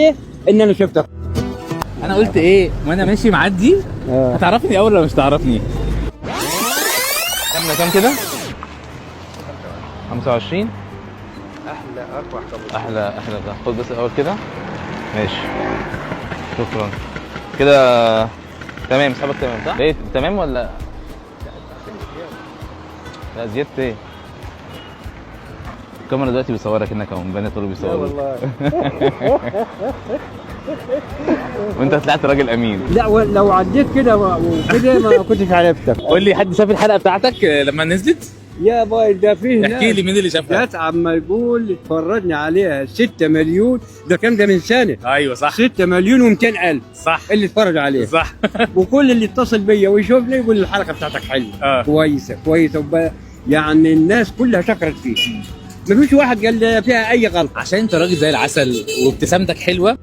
كفاية ان انا شفتك. انا قلت ايه وانا ماشي معدي، هتعرفني اول ولا مش تعرفني؟ كام كام كده؟ 25. احلى اربع. احلى احلى ده. خد بس الاول كده. ماشي، شكرا. كده تمام، حسابك تمام صح؟ ايه تمام ولا لا؟ زيادة ايه؟ الكاميرا دلوقتي بيصورك انك اهو، مباني طول بيصورك. والله. وانت طلعت راجل امين. لا، لو عديت كده وكده ما كنتش عرفتك. قول لي، حد شاف الحلقة بتاعتك لما نزلت؟ يا باي، ده فيه احكي لي مين اللي شافها. ناس عم يقول اتفرجنا عليها 6 مليون، ده كام ده من سنه. ايوه صح. 6 مليون و200 الف اللي اتفرج عليها. وكل اللي اتصل بيا ويشوفني يقول الحلقة بتاعتك حلوه، كويسة كويسه، يعني الناس كلها شكرت فيه، ما فيش واحد قال فيها اي غلط. عشان انت راجل زي العسل وابتسامتك حلوه.